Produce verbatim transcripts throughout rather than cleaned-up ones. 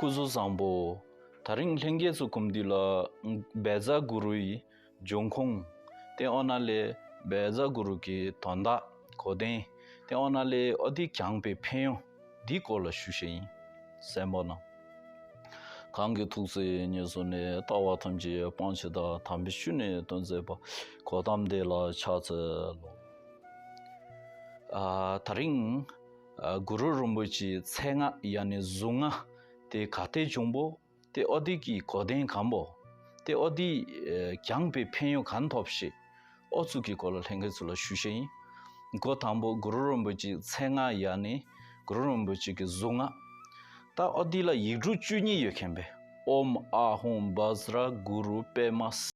སྐུ་གཟུགས་བཟང་པོ། ད་རིང་ལྷན་རྒྱས་ཚོ་གུམ་འདི་ལ་བཛྲ་གུ་རུའི་འབྱུང་ཁུངས། དེ་ཨོ་ན་ལས་བཛྲ་གུ་རུ་གི་དོན་དག་གོ་དོན། དེ་ཨོ་ན་ལས་ཨོ་དེ་གྱངས་པའི་ཕན་ཡོན་འདི་སྐོར་ལ་ཞུ་ཤེས་ཡིན། གསན་པ་ན། གང་གི་ཐུགས་སྲས་ཉེ་སོ་ནས། ལྟ་བ་ཐམས་ཅད་སྤང་བྱེད་དག་དམ་པའི་ཆོས་ནི་སྟོན་མཛད་པ། གོ་ཏམ་དེ་ལ་ཕྱག་འཚལ་ལོ། ཨ། ད་རིང་ཨ། གུ་རུ་རིན་པོ་ཆེའི་མཚན་སྔགས་ཡང་ན་གཟུངས་སྔགས་དེ་ག་དེ་བྱུང་པོ། དེ་ཨོ་དེ་གི་གོ་དོན་གང་པོ། དེ་ཨོ་དེ་ཨ། གྱངས་པའི་ཕན་ཡོན་གང་ཐོབ་ཤེས། ཨོ་ཚུ་གི་སྐོར་ལ་ལྷན་རྒྱས་ཚོ་ལ་ཞུ་ཤེས་ཡིན། འགོ་དང་པོ་གུ་རུ་རིན་པོ་ཆེའི་མཚན་སྔགས་ཡང་ན་གུ་རུ་རིན་པོ་ཆེ་གི་གཟུངས་སྔགས། ད་ཨོ་དེ་ལ་ཡིག་འབྲུ་བཅུ་གཉིས་ཡོད་མཁན་པས། ཨོཾ་ཨཱཿཧཱུྃ་བཛྲ་གུ་རུ་པདྨ།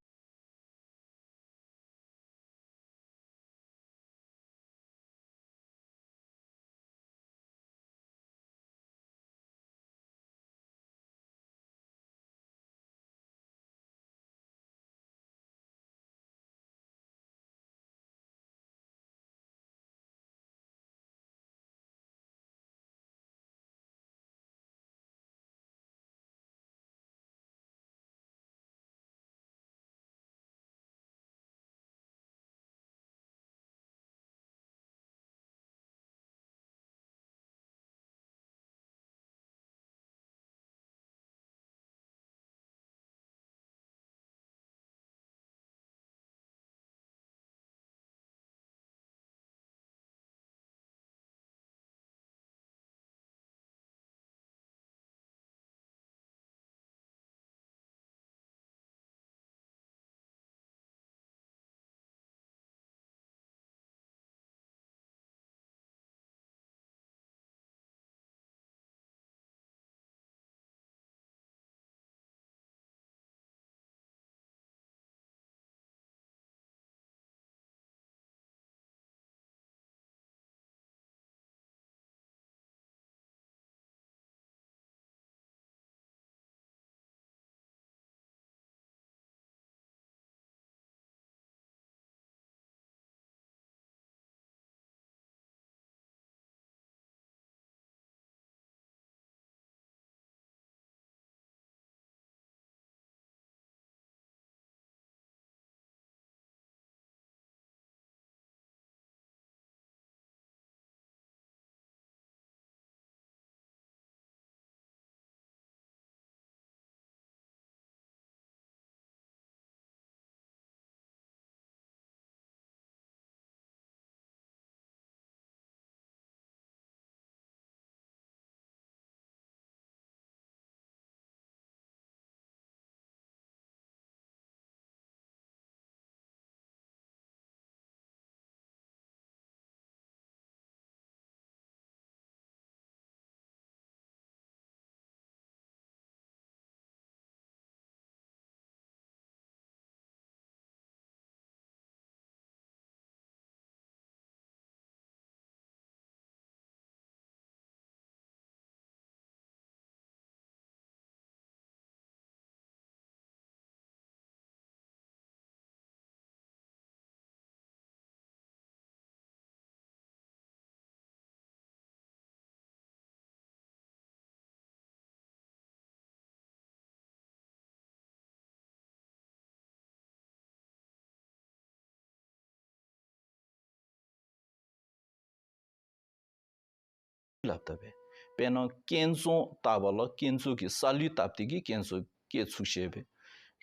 ལབ་ད་པས། དཔེར་ན་ཀུན་རྫོབ་བཏགས་པ་ལ་ཀུན་རྫོབ་ཀྱི་ས་ལུད་བཏགས་ཏེ་གི་ཀུན་རྫོབ་སྐྱེ་ཚུགས་ཤེས་པས།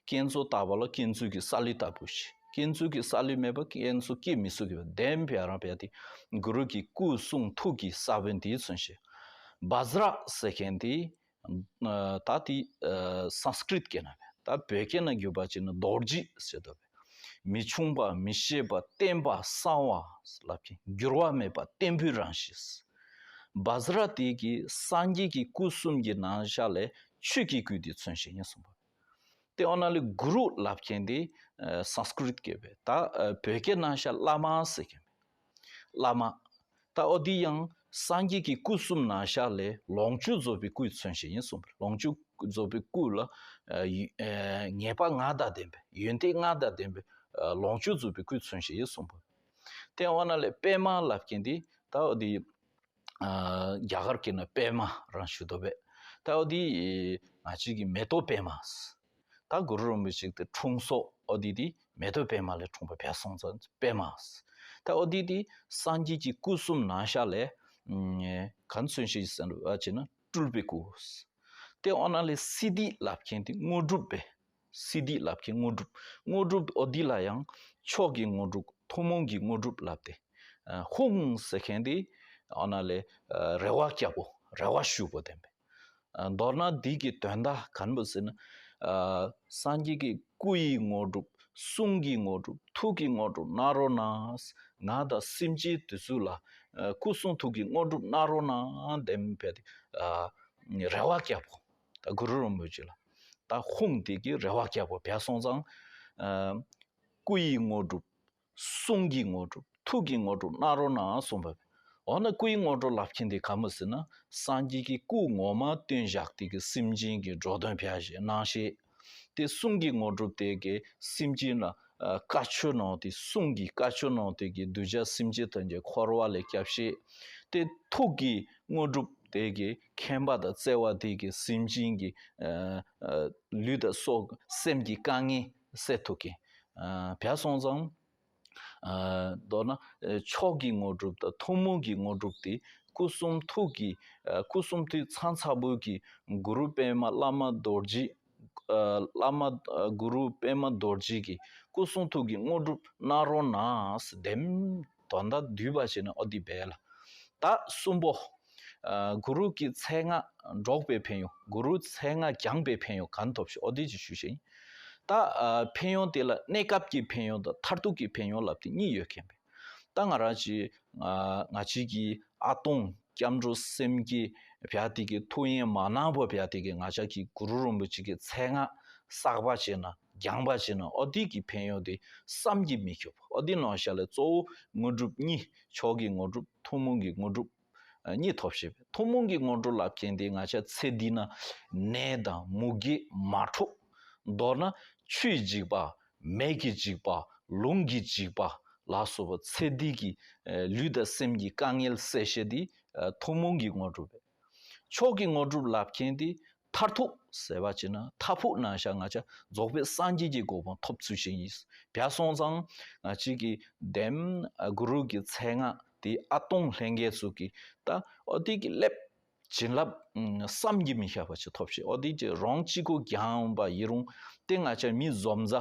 ཀུན་རྫོབ་བཏགས་པ་ལ་ཀུན་རྫོབ་ཀྱི་ས་ལུད་བཏགས་པོ་ཞིག་ཀུན་རྫོབ་ཀྱི་ས་ལུད་མེད་པ་ཀུན་རྫོབ་སྐྱེ་མི་ཚུགས་པས། དེ་བས་རང་བས་ཏེ་གུ་རུ་གི་སྐུ་གསུང་ཐུགས་ཀྱི་ས་བོན་དེའི་མཚོན་བྱེད། བཛྲ་ཟེར་མཁན་དེ། ཨ། ད་དེ་ཨ། སཾ་སྐྲྀཏ་སྐད་ནང་བས། ད་བོད་སྐད་ནང་བསྒྱུར་བ་བྱས་ན་རྡོ་རྗེ་ཟེར་དོ་བས། མི་ཆུང་པ་མི་ཤེས་པ་བརྟན་པ་གསང་བ་ལབ་ཀྱི་འགྱུར་བ་མེད་པ་བརྟན་པོའི་རང་བཞིན། བཛྲ་དེ་གི་སངས་རྒྱས་ཀྱི་སྐུ་གསུམ་གྱི་རྣམ་གཞག་ལས་ཆོས་ཀྱི་སྐུ་དེ་མཚོན་བྱེད་ཡིན་གསུངས་པ། དེ་ཨོ་ན་ལས་གུ་རུ་ལབ་མཁན་དེ་ཨ། སཾ་སྐྲྀཏ་སྐད་བས། ད་ཨ། བོད་སྐད་ནང་བཞག་བླ་མ་ཟེར་མཁན་བས། བླ་མ། ད་ཨོ་དེ་ཡང་སངས་རྒྱས་ཀྱི་སྐུ་གསུམ་རྣམ་གཞག་ལས་ལོངས་སྤྱོད་རྫོགས་པའི་སྐུའི་མཚོན་བྱེད་ཡིན་གསུངས་པ། ལོངས་སྤྱོད་རྫོགས་པའི་སྐུ་ལ་ཨ། ཡོ་ཨ། ངེས་པ་ལྔ་དང་ལྡན་པའི་ཡོན་ཏན་ལྔ་དང་ལྡན་པའི་ཨ། ལོངས་སྤྱོད་རྫོགས་པའི་སྐུའི་མཚོན་བྱེད་ཡིན་གསུངས་པ། དེ་ཨོ་ན་ལས་པདྨ་ལབ་མཁན་དེ་ད་ཨོ་དེ། ཨ། རྒྱ་གར་སྐད་ནང་པདྨ་རང་ཞུ་དོ་བས། ད་འོ་དེ་ང་བཅས་ཀྱི་མེ་ཏོག་པདྨ། ད་གུ་རུ་རིན་པོ་ཆེ་དེ་འཁྲུངས་སོ་འོ་དེ་དེ་མེ་ཏོག་པདྨ་ལས་འཁྲུངས་པ་བྱས་སོང་ཙང་པདྨ། ད་འོ་དེ་དེ་སངས་རྒྱས་ཀྱི་སྐུ་གསུམ་ནང་ཤ་ལས་ག་ཚོད་ཤིག་ཟེར་བ་བྱས་ན་སྤྲུལ་པའི་སྐུ། དེ་འོ་ན་ལས་སིདྡྷི་ལབ་མཁན་དེ་དངོས་གྲུབ་པས། སིདྡྷི་ལབ་མཁན་དངོས་གྲུབ། དངོས་གྲུབ་འོ་དེ་ལ་ཡང་མཆོག་གི་དངོས་གྲུབ་ཐུན་མོང་གི་དངོས་གྲུབ་ལབ་སྟེ། ཧཱུྃ་ཟེར་མཁན་དེ་འོ་ན་ལས་རེ་བ་རྒྱལ་པོ་རེ་བ་ཞུ་བོ་བསྟན་པས། མདོར་ན་འདི་གི་དོན་དག་ག་རེ་ཟེར་ན། སངས་རྒྱས་ཀྱི་སྐུ་ཡི་དངོས་གྲུབ། གསུང་གི་དངོས་གྲུབ། ཐུགས་ཀྱི་དངོས་གྲུབ་གནང་རོགས་གནང་། ང་དང་སེམས་ཅན་དེ་ཚོ་ལ་སྐུ་གསུང་ཐུགས་ཀྱི་དངོས་གྲུབ་གནང་རོགས་གནང་བསྟན་པས། རེ་བ་རྒྱལ་པོ། ད་གུ་རུ་རིན་པོ་ཆེ་ལ། ད་ཧཱུྃ་དེ་གི་རེ་བ་རྒྱལ་པོ་བྱས་སོང་ཙང་། སྐུ་ཡི་དངོས་གྲུབ། གསུང་གི་དངོས་གྲུབ། ཐུགས་ཀྱི་དངོས་གྲུབ་གནང་རོགས་གནང་གསུངས་པ། འོ་ན་སྐུ་ཡི་དངོས་གྲུབ་ལབ་མཁན་དེ་ག་རེ་ཟེར་ན། སངས་རྒྱས་ཀྱི་སྐུ་ངོ་མ་སྟོན་བཞག་དེ་གི་སེམས་ཅན་གྱི་འགྲོ་དོན་བྱ་ཞེས་གནང་ཞེས། དེ་གསུང་གི་དངོས་གྲུབ་དེ་གི་སེམས་ཅན་ལ་བཀའ་ཆོས་གནང་སྟེ་གསུང་གི་བཀའ་ཆོས་གནང་སྟེ་གི་གདུལ་བྱ་སེམས་ཅན་ཐམས་ཅད་འཁོར་བ་ལས་སྐྱོབ་ཞེས། དེ་ཐུགས་ཀྱི་དངོས་གྲུབ་དེ་གི་མཁྱེན་པ་དང་བརྩེ་བ་དེ་གི་སེམས་ཅན་གྱི་ལུས་དང་སྲོག་སེམས་ཀྱི་དཀའ་ངལ་སེལ་ཐུབ་མཁན་བྱས་སོང་ཙང་། མདོར་ན་མཆོག་གི་དངོས་གྲུབ་དང་ཐུན་མོང་གི་དངོས་གྲུབ་དེ་སྐུ་གསུང་ཐུགས་ཀྱི་སྐུ་གསུང་ཐུགས་ཚང་ཚ་པོ་གི་གུ་རུ་པདྨ་བླ་མ་རྡོ་རྗེ། བླ་མ་གུ་རུ་པདྨ་རྡོ་རྗེ་གི་སྐུ་གསུང་ཐུགས་ཀྱི་དངོས་གྲུབ་གནང་རོགས་གནང་བསྟན། དོན་དག་བསྡུས་པ་བྱས་ན་འོ་དེ་བས་ལ། ད་གསུམ་པོ། གུ་རུ་གི་མཚན་སྔགས་སྒྲོག་པའི་ཕན་ཡོན། གུ་རུ་མཚན་སྔགས་བགྱང་པའི་ཕན་ཡོན་ག་རེ་ཐོབ་ཤེས་འོ་དེ་ཅིག་ཞུ་ཤེས་ཡིན། ད་ཕན་ཡོན་དེ་ལ་གནས་སྐབས་ཀྱི་ཕན་ཡོན་དང་མཐར་ཐུག་གི་ཕན་ཡོན་ལབ་དེ་གཉིས་ཡོད་མཁན་པས། ད་ང་རང་ཅིག་ང་བཅས་ཀྱི་ཨ་སྟོང་སྐྱབས་འགྲོ་སེམས་བསྐྱེད་བྱས་དེ་གི་ཐུགས་གཡེང་མ་གནང་བ་བྱས་དེ་གི་ང་བཅས་ཀྱི་གུ་རུ་རིན་པོ་ཆེ་གི་མཚན་སྔགས་བསགས་པ་བྱས་ན་བགྱང་པ་བྱས་ན་འོ་དེ་གི་ཕན་ཡོན་དེ་བསམ་གྱིས་མི་ཁྱབ། འོ་དེ་ནང་ཤ་ལས་གཙོ་བོ་དངོས་གྲུབ་གཉིས། མཆོག་གི་དངོས་གྲུབ། ཐུན་མོང་གི་དངོས་གྲུབ་གཉིས་ཐོབ་ཤེས་པས། ཐུན་མོང་གི་དངོས་གྲུབ་ལབ་མཁན་དེ་ང་བཅས་ཚེ་འདི་ན་ནད་དང་མུ་གེ་མ་འཁྲུགས། མདོར་ན་ཆུའི་འཇིགས་པ། མེ་གི་འཇིགས་པ། རླུང་གི་འཇིགས་པ་ལ་སོགས་པ་ཚེ་འདི་གི་ལུས་དང་སེམས་ཀྱི་དཀའ་ངལ་སེལ་ཤེས་དེ་ཐུན་མོང་གི་དངོས་གྲུབ་རེད། མཆོག་གི་དངོས་གྲུབ་ལབ་མཁན་དེ་མཐར་ཐུག་ཟེར་བ་བྱས་ན་མཐའ་ཕུགས་ནང་ཤ་ང་བཅས་རྫོགས་པའི་སངས་རྒྱས་ཀྱི་གོ་འཕང་ཐོབ་ཚུལ་ཞིག་ཡིན། བྱས་སོང་ཙང་ང་བཅས་ཀྱི་དེམ་གུ་རུ་གི་མཚན་སྔགས་དེ་ཨ་སྟོང་ལྷན་རྒྱས་ཚོ་གི་ད་འོ་དེ་གི་ལེབ་བྱིན་རླབས་བསམ་གྱིས་མི་ཁྱབ་པ་ཅིག་ཐོབ་ཤེས། འོ་དེ་ཅིག་རང་གཅིག་པུ་བགྱང་པ་ཡིན་རུང་དེ་ང་བཅས་མི་འཛོམས་ཟ་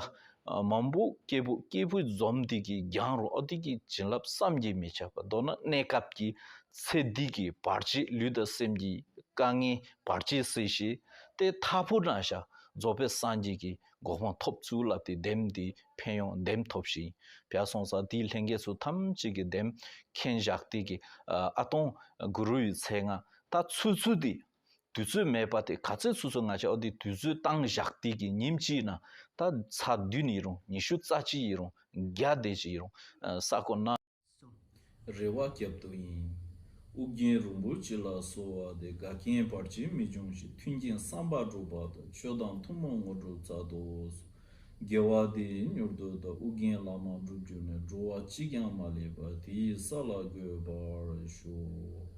མང་པོ་སྐྱེས་བུ་སྐྱེས་བུ་འཛོམས་དེ་གི་བགྱང་རུང་འོ་དེ་གི་བྱིན་རླབས་བསམ་གྱིས་མི་ཁྱབ་པ། མདོར་ན་གནས་སྐབས་ཀྱི་ཚེ་འདི་གི་བར་ཆད་ལུས་དང་སེམས་ཀྱི་དཀའ་ངལ་བར་ཆད་སེལ་ཤེས། དེ་མཐའ་ཕུགས་ན་ཤ་རྫོགས་པའི་སངས་རྒྱས་ཀྱི་གོ་འཕང་ཐོབ་ཚུལ་ལ་དེ་དེམ་དེ་ཕན་ཡོན་དེམ་ཐོབ་ཤེས། བྱས་སོང་ཙང་དེའི་ལྷན་རྒྱས་ཚོ་ཐམས་ཅད་ཀྱི་དེམ་མཁྱེན་བཞག་དེ་གི་ཨ་སྟོང་གུ་རུ་ཡི་མཚན་སྔགས་ད་ཚུལ་ཚུལ་དེ་དུས་ཚོད་མེད་པ་དེ་ག་ཚོད་ཚུལ་ཚུལ་ང་བཅས་འོ་དེ་དུས་ཚོད་བཏང་བཞག་དེ་གི་ཉིན་གཅིག་ན་ད་ཚར་བདུན་ཡིན་རུང་ཉི་ཤུ་རྩ་གཅིག་ཡིན་རུང་བརྒྱ་དེ་ཅིག་ཡིན་རུང་ས་གོ་ན། རེ་བ་རྒྱབ་ཏུ་ཡིན། ཨོ་རྒྱན་རིན་པོ་ཆེ་ལ་གསོལ་བ་འདེབས། འགལ་རྐྱེན་བར་ཆད་མི་འབྱུང་ཞིང་། མཐུན་རྐྱེན་བསམ་པ་འགྲུབ་པ་དང་། ཆོས་དང་ཐུན་མོང་དངོས་གྲུབ་སྩལ་དུ་གསོལ། དགེ་བ་འདི་ཡིས་མྱུར་དུ་བདག་ཨོ་རྒྱན་བླ་མ་འགྲུབ་གྱུར་ནས། འགྲོ་བ་གཅིག་ཀྱང་མ་ལུས་པ། དེ་ཡི་ས་ལ་འགོད་པར་ཤོག།